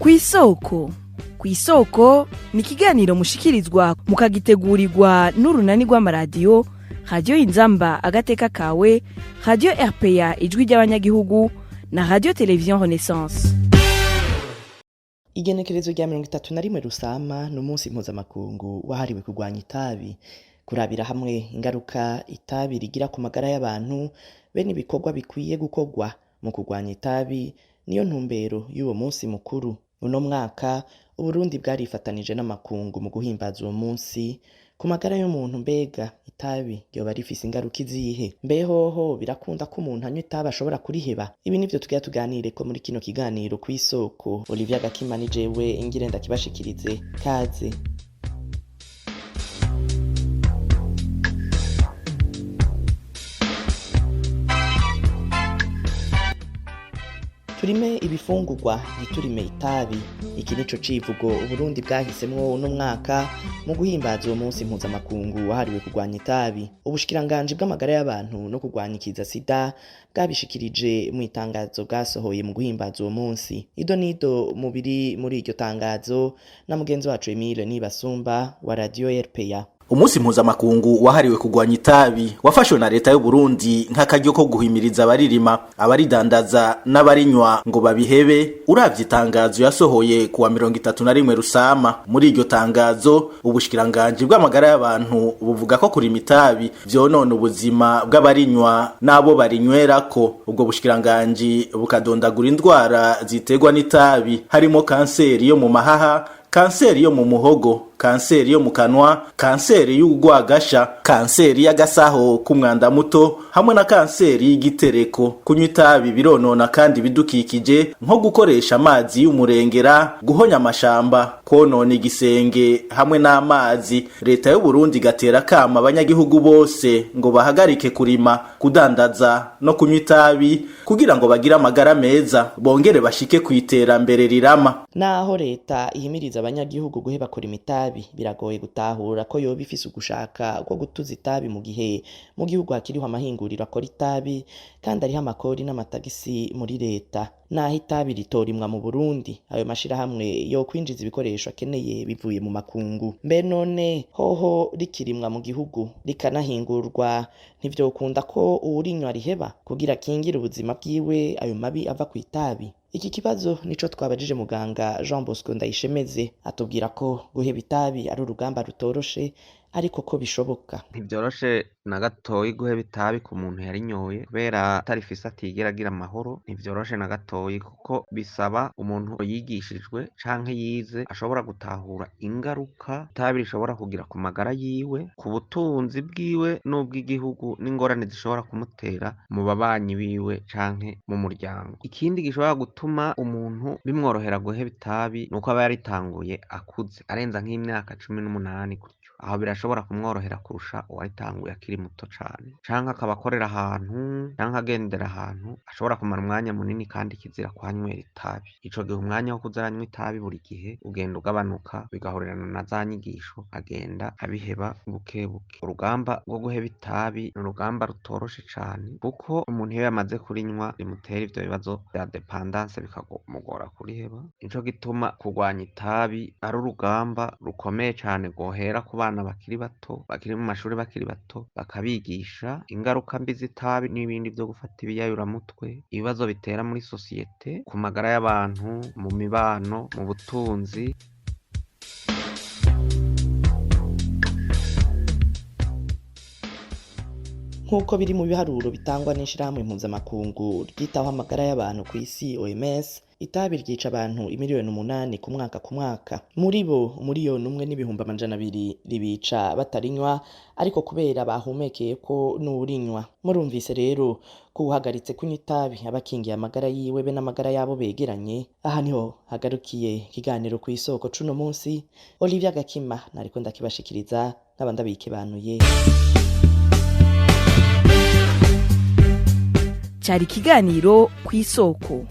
Kw'isoko. Kw'isoko ni ikiganiro mushikirizwa mukagitegurirwa n'urunani rw'amaradiyo Radiyo Inzamba Agateka Kawe, Radiyo RPA Ijwi ry'Abanyagihugu na Radiyo Televiziyo Renaissance. Igenekerezo rya 31 Rusama ni umunsi mpuzamakungu wahariwe kurwanya itabi, kurabira hamwe ingaruka itabi rigira ku magara y'abantu be n'ibikorwa bikwiye gukorwa mu kurwanya itabi niyo ntumbero y'uwo munsi mukuru. Uno mwaka Uburundi bwarifatanije n'amakungu mu guhimbaza uwo munsi ku magara y'umuntu. Mbega itabi ryoba rifise ingaruka izihe? Mbe hoho birakunda ko umuntu anywa itabi ashobora kuriheba? Ibi nivyo tugira tuganireko muri kino kiganiro Kw'isoko. Olivia Gakima ni jewe ingire ndakibashikirize. Kaze. Turime ibifungurwa, ntiturime itabi. Iki nico civugo Uburundi bwahisemwo uno mwaka mu guhimbaza uwo munsi mpuzamakungu wahariwe kurwanya itabi. Ubushikiranganji bw'amagara y'abantu no kurwanya ikiza sida bwabishikirije mu itangazo bwasohoye mu guhimbaza uwo munsi. Ido nido mubiri muri iryo tangazo na mugenzi wacu Emile Nibasumba wa Radio RPA. Umunsi mpuzamakungu wahariwe kurwanya itabi wafashwe na leta y'u Burundi nk'akaryo ko guhimiriza abaririma, abaridandaza n'abarinywa ngo babihebe. Uravye itangazo yasohoye kuwa 31 Rusama, muri iryo tangazo ubushikiranganji bw'amagara y'abantu buvuga ko kurima itabi vyonona ubuzima bw'abarinywa n'abo barinywerako. Ubwo bushikiranganji bukadondagura indwara ziterwa n'itabi, harimo kanseri yo mu mahaha, kanseri yo mu muhogo, kanseri yo mu kanwa, kanseri y'urwagasha, kanseri y'agasaho k'umwanda muto hamwe na kanseri y'igitereko. Kunywa itabi bironona kandi ibidukikije, nko gukoresha amazi y'umurengera, guhonya amashamba, konona igisenge hamwe n'amazi. Leta y'u Burundi igatera kama abanyagihugu bose ngo bahagarike kurima, kudandaza no kunywa itabi kugira ngo bagire amagara meza, bongere bashike ku iterambere rirama. Naho leta ihimiriza abanyagihugu guheba kurima itabi, biragoye gutahura ko yoba ifise ugushaka ko gutuza itabi mu gihe mu gihugu hakiriho amahinguriro akora itabi kandi ariho amakori n'amatagisi muri leta. Naho itabi ritorimwa mu Burundi, ayo mashirahamwe yo kwinjiza ibikoresho akeneye bivuye mu makungu. Mbe none hoho rikirimwa mu gihugu rikanahingurwa, ntivyokunda ko uwurinywa riheba kugira akingire ubuzima bwiwe ayo mabi ava ku itabi? Iki kibazo nico twabajije muganga Jean Bosco Ndayishemeze, atubwira ko guheba itabi ari urugamba rutoroshe ariko ko bishoboka. Ntivyoroshe na gatoyi guheba itabi ku muntu yarinyoye, kubera atarifise atigera agira amahoro. Ntivyoroshe na gatoyi kuko bisaba umuntu yigishijwe canke yize ashobora gutahura ingaruka itabi rishobora kugira ku magara yiwe, ku butunzi bwiwe n'ubw'igihugu, n'ingorane zishobora kumutera mu babanyi biwe canke mu muryango. Ikindi gishobora gutuma umuntu bimworohera guheba itabi nuko aba yaritanguye akuze, arenza nk'imyaka 18 gutyo. Aho birashobora kumworohera kurusha uwaritanguye akiri muto cane, canke akaba akorera ahantu canke agendera ahantu ashobora kumara umwanya munini kandi kizira kuhanywera itabi. Ico gihe umwanya wo kuza aranywa itabi buri gihe ugenda ugabanuka, bigahurirana na za nyigisho, agenda abiheba buke buke. Urugamba rwo guheba itabi ni urugamba rutoroshe cane, kuko umuntu iyo yamaze kurinywa rimutera ivyo bibazo vya dependance bikamugora kuriheba. Nico gituma kurwanya itabi ari urugamba rukomeye cane, rwohera ku bana bakiri bato, bakiri mu mashuri bakiri bato, bakabigisha ingaruka mbi z'itabi n'ibindi vyo gufata ibiyayuramutwe, ibibazo bitera muri sosiyete, ku magara y'abantu, mu mibano, mu butunzi. Nk'uko biri mu biharuro bitangwa n'ishirahamwe mpuzamakungu ryitaho amagara y'abantu ku isi OMS, itabi ryica abantu 8 miliyoni ku mwaka ku mwaka. Muri bo 1,2 miliyoni ribica batarinywa, ariko kubera bahumekeye ko n'uwurinywa. Murumvise rero ko uwuhagaritse kunywa itabi aba akingiye amagara yiwe be n'amagara y'abo begeranye. Aha niho hagarukiye ikiganiro Kw'isoko c'uno munsi. Olivia Gakima nariko ndakibashikiriza, nkaba ndabikebanuye. Cyari ikiganiro Kw'isoko.